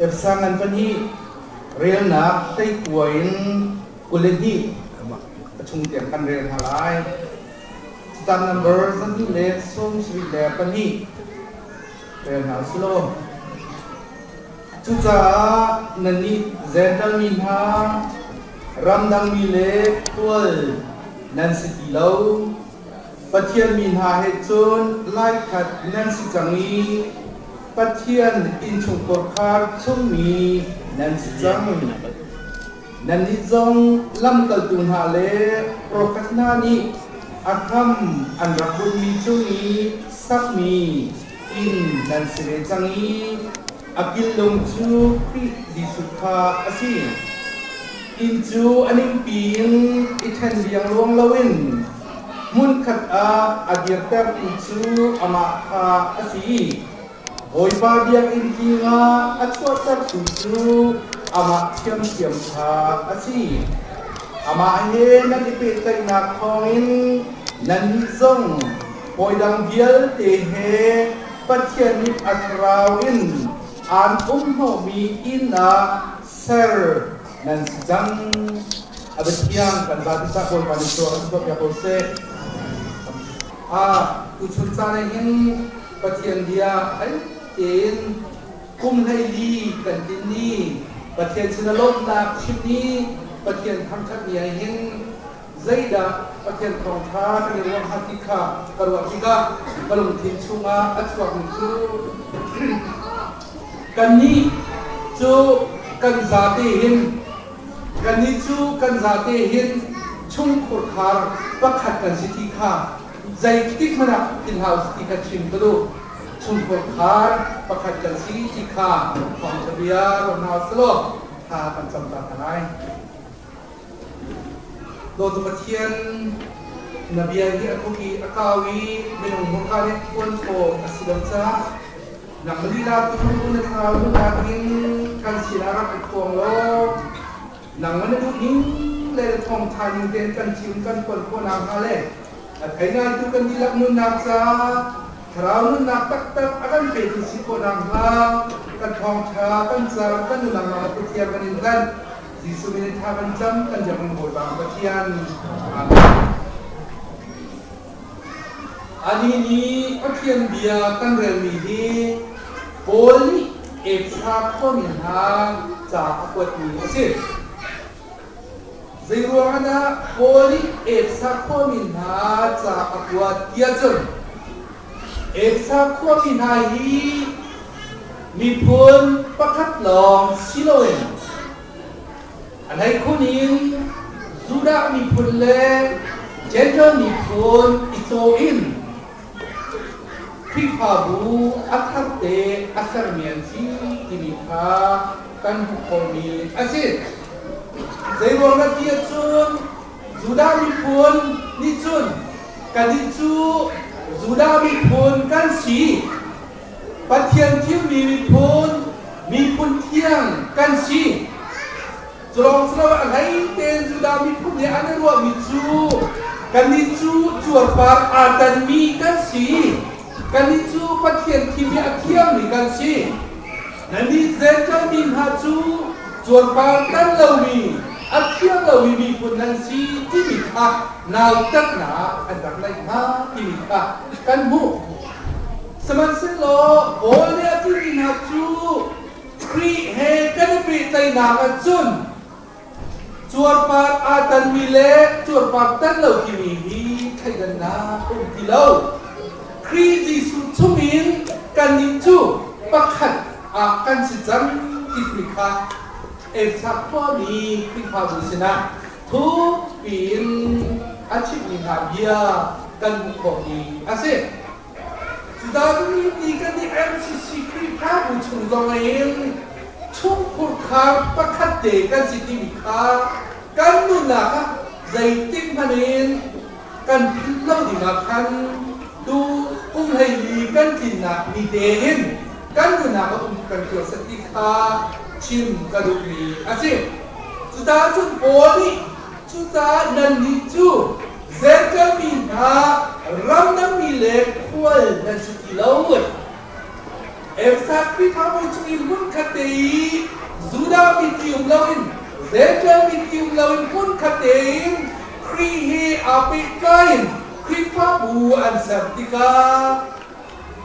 Efesa ngan pahnih relnak 19 in 22 a chung tiang kan rel hna lai. Catam number 272 rel hna usih law. Cucaah nannih Jentail mi hna, ramdangmi le khual nan si ti lo. Pathian mi hna he cun laikhat nan si cang i Pathian innchungkhar chungmi nan si cang. Nannih zong lamkaltu hna le profet hna nih a hram an rak bunhmi cung i sakmi inn nan si ve cang i a killung cu Khrih Jesuh kha a si. Inn cu a ningpi in i ṭhen liangluang loin hmunkhat ah a dirtertu cu amah kha a si. Bawipa biakinn tling ah a chuahtertu cu amah ṭhiamṭhiam kha a si. Amah he nan i pehtlaihnak thawngin nannih zong hawidang vialte he Pathian nih a thlarau in aan umhnawhmi inn ah ser nan si cang. A biathiang kan zapi cah Bawipa nih tuah kan tuahpiak ko seh. Tuchun caan ah hin Pathian bia hal tein kum 14 kan tlin ni, Pathian sin a lawmhnak chim ni, Pathian thangṭhat ni ah hin zeidah Pathian thawngṭha kan i ruah hnga ti kha ka ruah tikah ka lungthin chungah a chuakmi cu kannih cu kan zate hin kannih cu kan zate hin chungkhur khar pakhat kan si ti kha zeitik hmanh ah thil hau ti kha chim ka duh. Chungkhur khar pakhat kan si ti kha thawngṭha bia ruah hna usih thla kan cam ta hna lai. Dawtu Pathian, na bia hi a thuk i a kau i minung hmurka nih phuan khawh a si lo caah nangmah lila tu na thlarau duhnak in kan sinah rak i phuang law nangmah na duh ning le na thawngṭha ning tein kan chim kan phuan khawh nakhnga le a thei ngaitu kan dihlak nunnak caah thlarau nunnak taktak a kan petu si khawh nakhnga kan thawngṭha kan caan kan nunnak ah Pathian kan in tlanh. Jesuh min in thla kan cam kan biakinn Bawipa Pathian. Amen. Ani nih Pathian bia kan relmi hi Paul nih Efesa khuami hna ca a kuatmi a si. Zeiruang ah dah Paul nih Efesa khuami hna ca a kuat tiah cun Efesa khuami hna hi miphun pakhat lawng si loin a hleikhun in Judah miphun le Gentile miphun i cawh in Khrihfabu a tharte a sermi an si timi kha kan hmuh khawhmi a si. Zeiruang dah ti ahcun Judah miphun nih cun kannih cu Judah miphun kan si. Pathian thimmi miphun, miphun thiang kan si. Culawng cu a hlei tein Judah miphun nih an i ruahmi cu kannih cu cuarpar aa tanmi kan si. Kannih cu Pathian thim i a thiangmi kan si. Nannih Gentile mi hna cu cuarpar tan lomi, a thiang lomi miphun nan si timi kha nautatnak an rak neih hna timi kha kan hmuh. Sihmanhsehlaw Paul nih a timi hna cu Khrih he kan i pehtlaihnak ahcun cuarpar aa tanmi le cuarpar tan lo timi hi thleidannak a um ti lo. Khrih Jesuh chungin kannih cu pakhat ah kan si cang timi kha Efesa khuami Khrihfabu sinah thukpi in a chimhmi hna bia kan hmuh khawhmi a si. Cucaah ni kan i MCC Khrihfabu chung zong in chungkhur khar pakhat te kan si timi kha kan nunnak ah zeitik hmanh in kan philh lo dingah khan tu kum 14 kan tlinnak ni te hin kan nunnak a um kan tuah ti kha chim ka duhmi a si. Cucaah cun Paul nih cucaah nannih cu Gentile mi hna ramdangmi le khual nan si ti lo. Efesa Khrihfabu chung i hmunkhat te i loin, Jentail mi ti um loin hmunkhat tein Khrih he aa pehtlai in Khrihfabu an ser tikah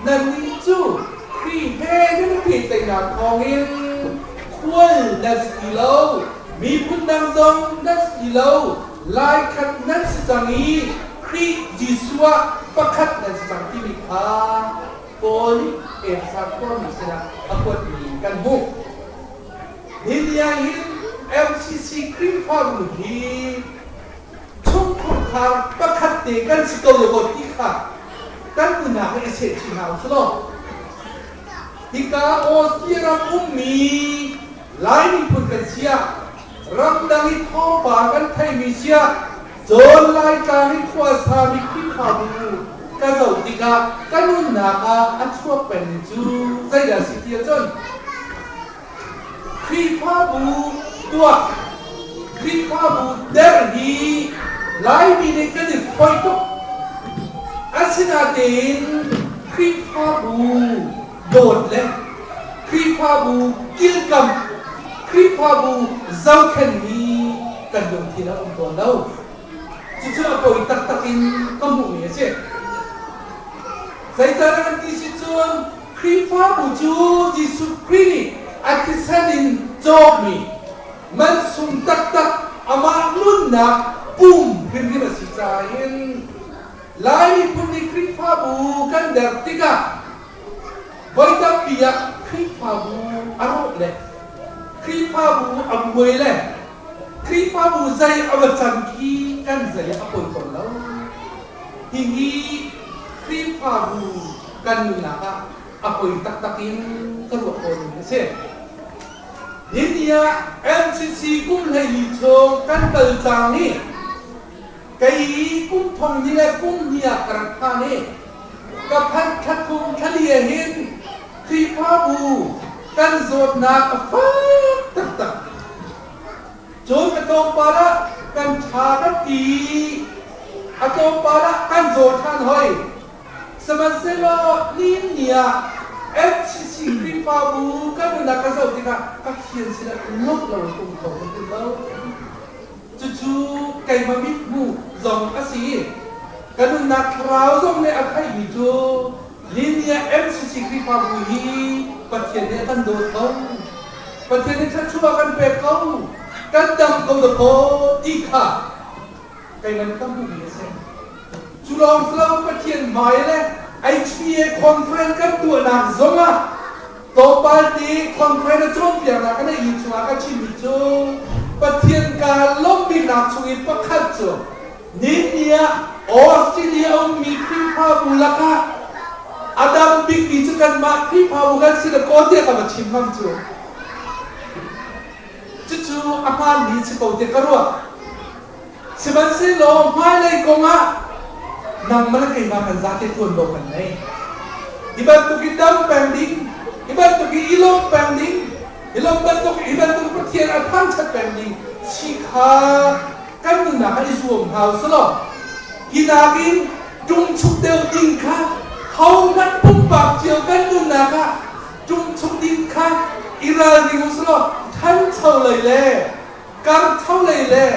nannih cu Khrih he nan i pehtlaihnak thawngin khual nan si ti lo, miphun dang zong nan si ti lo, laikhat nan si cang i Khrih Jesuh ah pakhat nan si cang timi kha Paul nih Efesa khuami sinah a kuatmi kan hmuh. Hi ni ah hin MCC Khrihfabu hi chungkhar pakhat te kan si ko lo ti kha kan nunak hi i seh chih hna usih law hika Australia ram ummi Lai miphun kan si ah, ramdang i thawngpang kan theimi si ah, Cawn Laitlang i khuasami Khrihfabu ka zoh tikah ka nunnak ah a chuak pengmi cu zeidah a si ti ahcun Khrihfabu tuah, Khrihfabu derh hi Laimi nih kan i foih tuk. Asinain Khrihfabu dawt le Khrihfabu kilkamh, Khrihfabu zohkhenh hi kan lungthin a um tawn lo. Cucu a poi taktak in ka hmuhmi a si. Zeicahdah kan ti si cun Khrihfabu cu Jesuh Khrih nih a thisen in cawkmi mansung taktak amah nunnak pum hrimhrim a si caah hin Lai miphun nih Khrihfabu kan der tikah voi tampi ah Khrihfabu a rawh le Khrihfabu a buai le Khrihfabu zei a va can khi kan zei ah a poi tawn lo. Hihi Khrihfabu kan nunnak ah a poi taktak in ka ruah tawnmi a si. Hi ni ah MCC kum 14 chung kan kal cang i Kei kum thong hnih le kum hnih ah ka rak phan i ka phanh thla thum thla li ah hin Khrihfabu kan zawtnak a fak taktak. Cun a tlawmpal ah kan ṭha kan ti i a tlawmpal ah kan zaw ṭhan hoi. Sihmanhsehlaw nihin ni ah FCC Khrihfabu kan nunnak ka zoh tikah Pathian sinah lawmh lo in um kho kan ti lo. Cucu keimah mithmuh zong a si i ka nunnak thlarau zong nih a theihmi cu Linia MCC Khrihfabu hi Pathian nih a kan dawt ko. Pathian nih thluachuah a kan pek ko. Kan dam ko dakaw ti kha keimah nih ka hmuhmi a si. Cu lawng si lo Pathian hmai le HPA conference kan tuahnak zongah Tlawmpal te conference a cawnpiaknak ka neihmi chungah ka chimmi cu Pathian kaa lawmhbiknak chung i pakhat cu nihin ah Australia ummi Khrihfabu lakah a dam bikmi cu kanmah Khrihfabu kan si dakaw tiah ka va chim ngam cu. Cucu a hmaanmi si ko tiah ka ruah. Sihmanhsehlaw hmailei kong ah nangmah le keimah kan zate ṭuanvo kan ngei. Hi bantuk i dam peng ding, hi bantuk i i lawm peng ding, hi lawm bantuk hi bantuk Pathian a thangṭhat peng ding si kha kan nunnak ah i zuam hna u sih Hi nakin ṭungchuk deuh ding kha hohmanh pumpak cio kan nunnak ah ṭungchuk ding kha i ralring u sih law ṭhancho lei le kartho lei le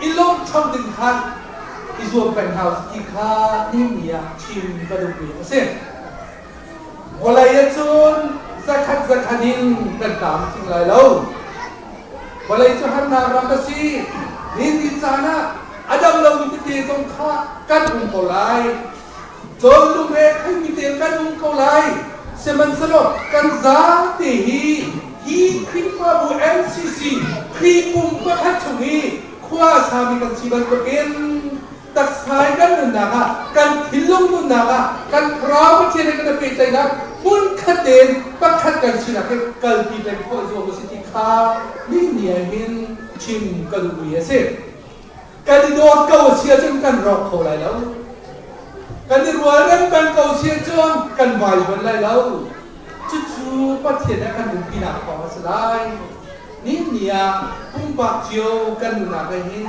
i lawmhcho ding khan i zuam peng hna usih ti kha nimi ah chim ka duhmi a si. Vawlei ah cun zakhat zakhat in kan tlam tling lai lo. Vawlei cu harnak ram a si. Ni caan ah a dam lomi tete zong kha kan um ko lai. Cawn lungre khaimi te kan um ko lai. Sihmanhsehlaw kan zate hi hi Khrihfabu MCC Khrih pum pakhat chung i khua a sami kan si bantukin taksa in kan nunnak ah kan thinlung nunnak ah kan thlarau Pathian he kan i pehtlaihnak hmunkhat tein pakhat kan sinak hi kalpi peng khawh zuam a si ti kha ni ah hin chim ka duhmi a si. Kan i dawt ko a si ahcun kan rawk kho lai lo. Kan i rualrem peng ko si ahcun kan vaivuan lai lo. Cucu Pathian nih a kan umpinak thawng a si lai. Nihin ni ah pumpak cio kan nunnak ah hin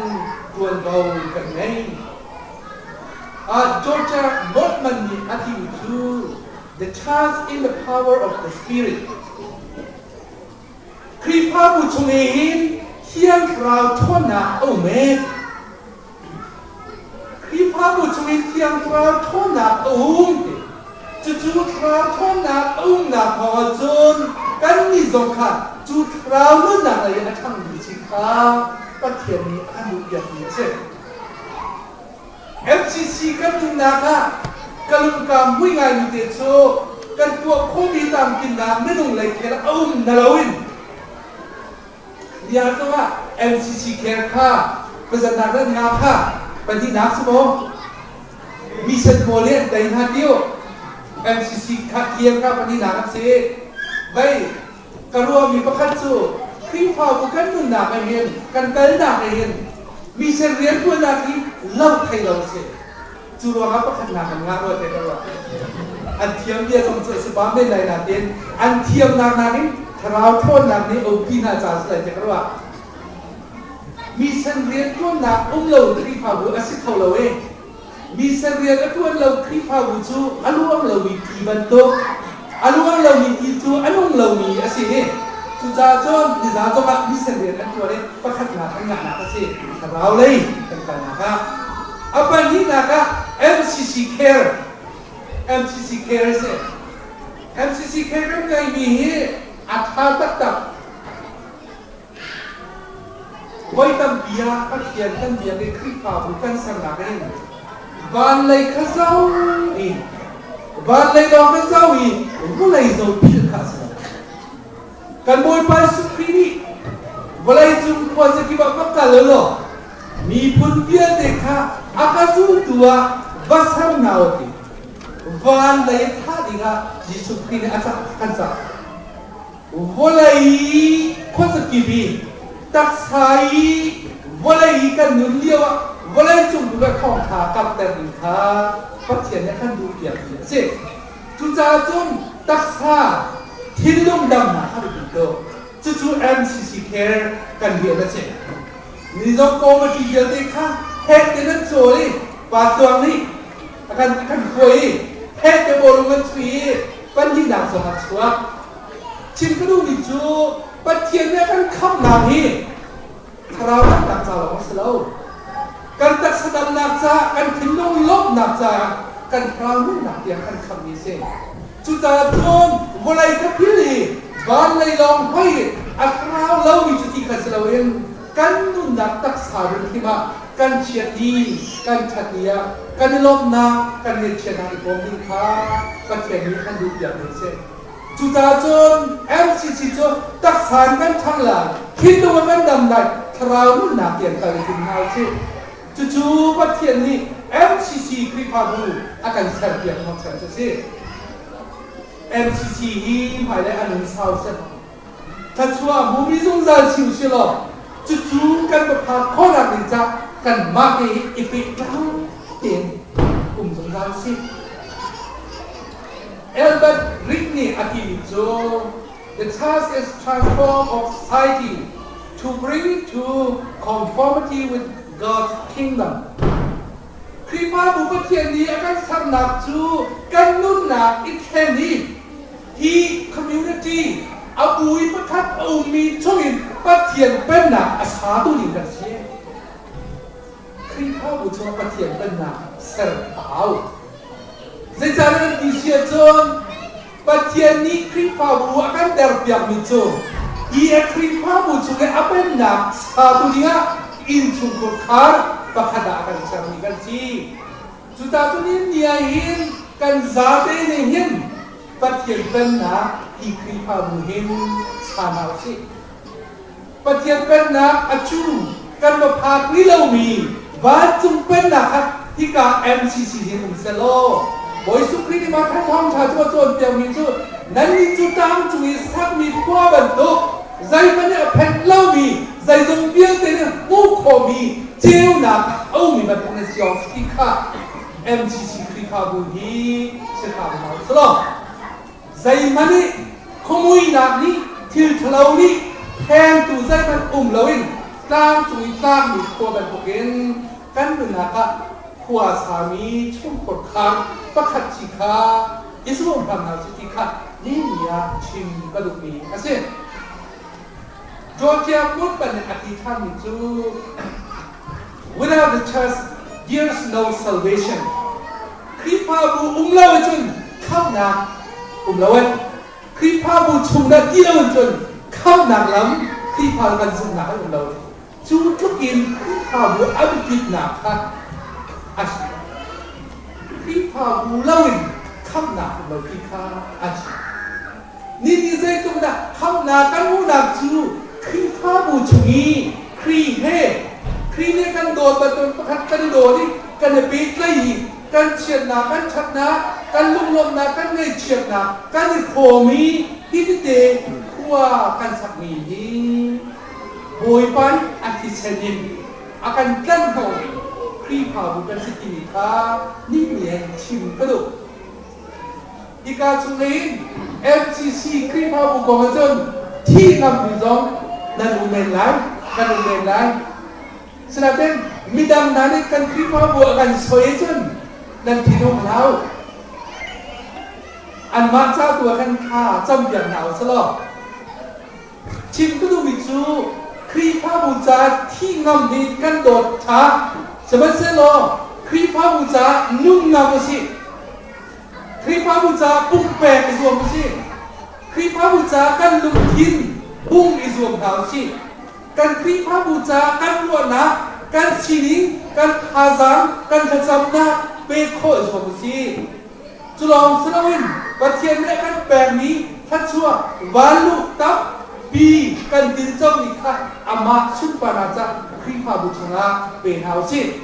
ṭuanvo kan ngei. Georgia Moltmann nih a timi cu The Church in the Power of the Spirit. Khrihfa Khrihfabu chung i hin Thiang Thlarau ṭhawnnak a um ee. Khrihfabu chung i Thiang Thlarau ṭhawnnak a um ti. Cucu Thlarau ṭhawnnak a umnak thawng ahcun kannih zong kha cu Thlarau nunnak lei a ṭhangmi si kha Pathian nih a kan duhpiakmi a si. MCC kan nunnak ah ka lungkam mui ngaimi te cu kan tuah khawhmi tlamtlinnak minung lei khel a um na loin Nia zongah MCC care kha pazatnak le nga kha pahnihnak si maw? Mission pawl nih an tei hna tiu. MCC kha care kha pahnihnak an si. Vei ka ruahmi pakhat cu Khrihfabu kan nunnak ah hin kan kalnak ah hin mission riantuannak hi lo thei lo a si. Cu ruangah pakhatnak an ngah rua te ka ruah. An thiam bia zong cu a si pa men lai nain an thiamnak nakin thlarau ṭhawnnak nih a umpi hna caah si lai ti ka ruah. Mission rianṭuannak um lo Khrihfabu a si kho lo i mission rian a ṭuan lo Khrihfabu cu a luang lomi ti bantuk a luang lomi ti cu a nung lomi a si i cucaah cun nizaan zongah mission rian an ṭuan i pakhatnak an ngahnak a si thlarau lei kan kalnak ah. A pahnihnak ah MCC Care MCC Care a si. MCC Care kan ngeihmi hi a ṭha taktak. Voi tampi ah Pathian kan biak i Khrihfabu kan sernak in van lei kha zoh i van lei lawng kan zoh i vawlei zoh philh kha a si lo. Kan Bawipa Jesuh Khrih nih vawlei cung khuazakip ah va kal u law miphun vialte kha a ka zultu ah va ser hna u ti. Van lei thah dingah Jesuh Khrih nih a cah kan cah. Vawlei khuazakip i taksa i vawlei i kan nun lio ah vawlei cung tu ah thawngṭha karhter ding kha Pathian nih a kan duhpiakmi a si. Cucaah cun taksa thinlung damnak kha biapi tuk. Cucu MCC Care kan rian a si. Mizo committee vialte kha heh te nan cawl i pa tuang nih a kan a kan hruai i heh te bawlung an chui i pahnihnak zong a chuak. Chim ka duhmi cu Pathian nih a kan khamhnak hi thlarau damnak ca lawng a si lo. Kan taksa damnak caah, kan thinlung lawmhnak caah, kan thlarau nunnak tiang kan khamhmi a si. Cucaah cun vawlei kha phil i van lei lawng hoi a thlarau lomi cu ti kha si loin kan nunnak taksa hrimhrim ah kan chiat ni, kan ṭhat ni ah kan i lawmhnak, kan ngaihchiatnak i bawm ding kha Pathian nih an duhpiakmi a si. Cucaah cun MCC cu taksa in kan ṭhang lai, thinlung ah kan dam lai, thlarau nunnak tiang kal i tim hna usih. Cucu Pathian nih MCC Khrihfabu a kan serpiak hnawhchan cu a si. MCC hi hmailei a nun sau seh. Thluachuah hmumi zungzal si usih law cucu kan va phak khawhnak ding cah kanmah te hi i pehtlai tein um zungzal usih. Albert Rick nih a timi cu The task is transform of society to bring it to conformity with God's kingdom. Khrihfabu Pathian nih a kan sernak cu kan nunnak i thlen i hi community a bu i pakhat a ummi chungin Pathian pennak a satu ding kan si. Khrihfabu chungah Pathian pennak ser a hau. Zeicahtiah kan ti si ahcun Pathian nih Khrihfabu a kan derpiakmi cu hi a Khrihfabu chung i a pennak satu dingah innchungkhur khar pakhat ah a kan sermi kan si. Cucaah cun hin ni ah hin kan zate nih hin Pathian pennak hi Khrihfabu hin sa hna usih. Pathian pennak a cu kan va phak rih lomi vancung pennak kha hika MCC hin um sehlaw Bawi Jesuh Khrih nih mah thawngṭha cu a cawnpiakmi cu nannih cu tlangcung i sakmi khua bantuk zeihmanh nih a phenh lomi zeizong vialte nih hmuh khawhmi ceunak a ummi bantuk nan si awk ti kha MCC Khrihfabu hi si hram hna u selaw Zeihmanh nih khuamuihnak nih thil ṭhalo nih phengtu zeihmanh um loin tlangcung i tlangmi khua bantukin kan nunnak ah khua sami chungkhur khar pakhat si kha i zuam hram hna usih ti kha ni ni ah chim ka duhmi a si. Georgia Goodman nih a ti ṭhanmi cu Without the church, there's no salvation. Khrihfabu um lo ahcun khamhnak um lo ai. Khrihfabu chung dah ti lo in cun khamhnak lam Khrihfa kan zumhnak an um lo. Cu tluk in Khrihfabu a biapitnak kha a si. Khrihfabu lo in khamhnak um lo ti kha a si. Nihin zeitluk dah khamhnak kan hmuhnak cu Khrihfabu chung i Khrih he Khrih nih kan dawt bantuk pakhat kan i dawt i kan i pehtlaih i kan chiatnak kan ṭhatnak kan lunglawmhnak kan ngaihchiatnak kan i hrawm i hi tete khua kan sakmi hi Bawipa nih a thisen in a kan tlanh hnawhmi Khrihfabu kan si timi kha nihin chim ka duh. Hika chung in FCC Khrihfabu kong ahcun thi ngammi zong nan um men lai, kan um men lai. Sinain midang hna nih kan Khrihfabu a kan soi ahcun nan thinhung hlah u. Anmah ca tu ah khan thla campiak hna u selaw. Chim ka duhmi cu Khrihfabu ca thi ngam hi kan dawt ṭha. Sihmanhsehlaw Khrihfabu ca nun ngam u sih. Khrihfabu ca pumpek i zuam u sih. Khrihfabu ca kan lungthin pum i zuam hna u sih. Kan Khrihfabu ca kan ruahnak, kan sining, kan thazaang, kan thlacamnak pek khawh i zuam u sih. Cu lawng si loin Pathian nih a kan pekmi thluachuah vanluh tampi kan tincomi kha amah sunparnak ca Khrihfabu chungah pe hna u sih.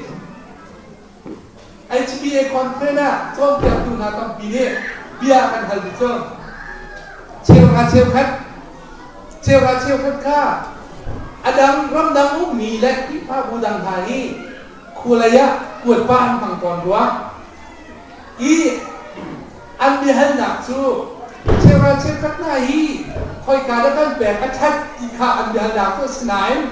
HBA conference ah cawnpiaktu hna tampi nih bia kan hal mi cu cheuhra cheukhat cheuhra cheukhat kha a dang ramdang ummi le Khrihfabu dang hna hi khualei ah kuatpa an hmang tawn rua. I an biahalnak cu cheuhra cheukhat hna hi khoika dah kan pek a ṭhat ti kha an biahalnak cu a si nain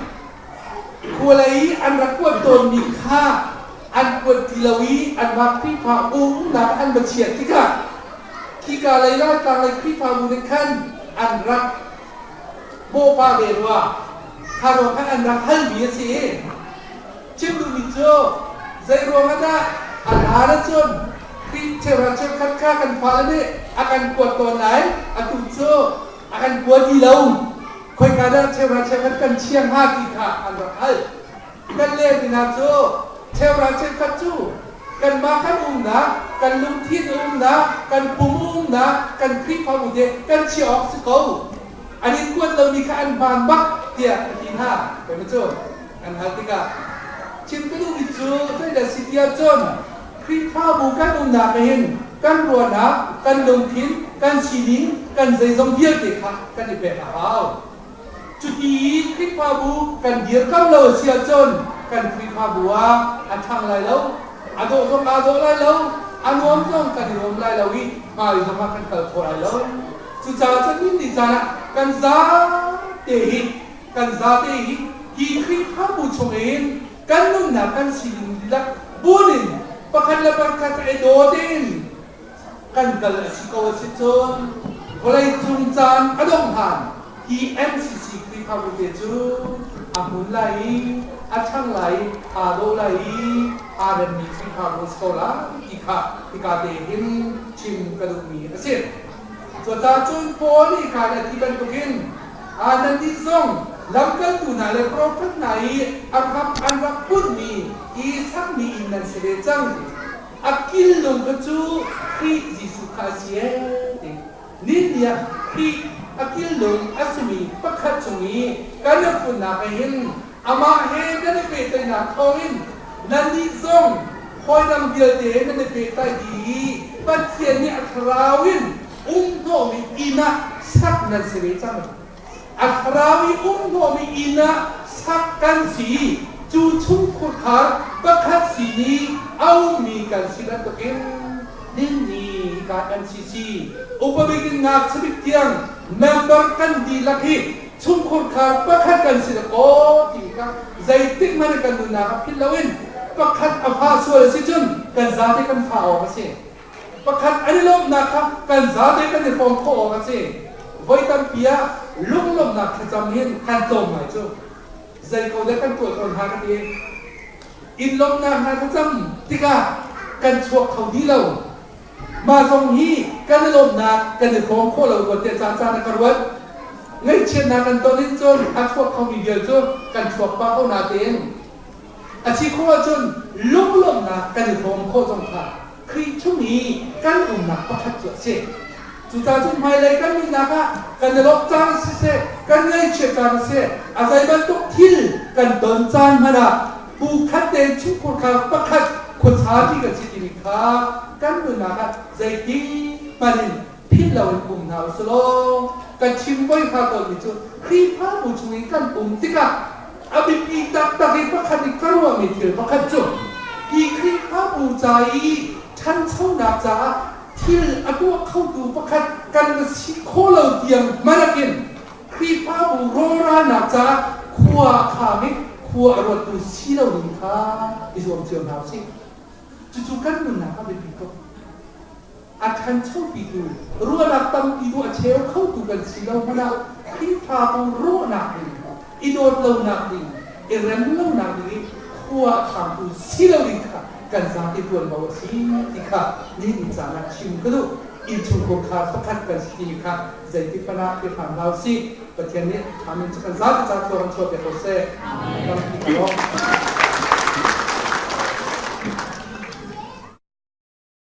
khualei i an rak kuat tawnmi kha an kuat ti lo i anmah Khrihfabu umnak an va chiah tikah khika lei Laitlang lei Khrihfabu nih khan an rak bawhpah ve rua. Kha ruang khan an rak halmi a si i Chim duhmi cu zeiruang ah dah a hlan ahcun Khrih cheuhra cheukhat kha kan fale nih a kan kuat tawn nain atu cu a kan kua ti lo. Khoika dah cheuhra cheukhat kan chia hnga ti kha an rak hal. Kan lehmi hna cu cheuhra cheukhat cu kanmah kan umnak, kan lungthin a umnak, kan pum a umnak, kan Khrihfabu te kan chiah awk si ko. An in kuat lomi kha an hmaan bak tiah a ti hna. Kan cu. An hal tikah chim ka duhmi cu zeidah si ti ahcun Khrihfabu kan umnak hin kan ruahnak, kan lungthin, kan sining, kan zeizong vialte kha kan i pek a hau. Cuti i Khrihfabu kan dirkamh lo a si ahcun kan Khrihfabu ah a ṭhang lai lo, a dawh zong aa dawh lai lo, a nuam zong kan i nuam lai lo i hmai zong ah kan kal kho lai lo. Cucaah cun ninni caan ah kan zate hi Kan zate hi hi Khrihfabu chungin kan nunnak kan sining dihlak bun in pakhat le pakhat i daw tein kan kal a si ko a si cun vawlei cung caan a dongh hlan hi MCC Khrihfabu te cu a hmun lai i a ṭhang lai i aa dawh lai i aa remmi Khrihfabu a si ko lai ti kha hika te hin chim ka duhmi a si. Cucaah cun Paul nih khan a ti bantukin Nannih zong lamkaltu hna le profet hna i a hram an rak bunhmi i sakmi inn nan si ve cang. A kil lung kha cu Khrih Jesuh kha a si ee ti. Ninni ah Khrih a kil lung a simi pakhat cung i kan i funnak ah hin amah he nan i pehtlaihnak thawngin nannih zong hawidang vialte he nan i pehtlai dih i Pathian nih a Thlarau in umhnawhmi inn ah sak nan si ve cang. A thlarau i umhnawhmi inn ah sak kan si. Cu chungkhurkhar pakhat sin i a ummi kan si bantukin ninni hika NCC upabik in ngakchia bik tiang member kan dihlak hi chungkhurkhar pakhat kan si dakaw ti kha zeitik hmanh in kan nunnak ah philh loin pakhat a fa sual a si cun kan zate kan fa awk a si. Pakhat an i lawmhnak kha kan zate kan i hrawm khawh awk a si. Voi tampi ah lunglawmhnak thlacam hin kan tlawm ngai cu. Zei ko dah kan tuah tawn hnga ka ti. Inn lawmhnak hna thlacam tikah kan chuak kho dih lo. Mah zong hi kan i lawmhnak kan i hrawm khawh lo ruat tiah caan caan ah ka ruat. Ngaihchiatnak kan ton in cun a chuak khomi vial cu kan chuak pah ko natein a si khawh ahcun lunglawmhnak kan i hrawm khawh zong kha Khrih chung i kan umnak pakhat cu a si. Cucaah cun hmailei kan nunnak ah kan i lawmh caan siseh, kan ngaihchiat caan siseh, a zei bantuk thil kan ton caan hmanh ah bu khat tein chungkhur kha pakhat khuacha ti kan si timi kha kan nunnak ah zeiti hmanh in philh loin um hna u selaw kan chim voi hna tawnmi cu Khrihfabu chung i kan um tikah a biapi taktak i pakhat i ka ruahmi thil pakhat cu hi Khrihfabu ca i ṭhanchonak caah thil a tuah khotu pakhat kan va si khawh lo tiang hmanh Khrihfabu rawlralnak caah khua a khang i khua a ruattu si lo ding kha i zuam cio hna usih. Cucu kan nunnak a biapi tuk. A ṭhanchopitu, ruahnak tampi tu a cheu khotu kan si lo hmanh ah Khrihfabu rawhnak ding, i dawt lonak ding, i rem lonak ding i khua a khangtu si lo ding kha kan zapi ṭuanvo a si ti kha nihin caan ah chim ka duh. Innchungkhar kha pakhat kan si timi kha zeitik hmanh ah i hram hlah usih. Pathian nih amen cu kan zapi ca thuar an chuah piak ko seh. Tampi ka lawm.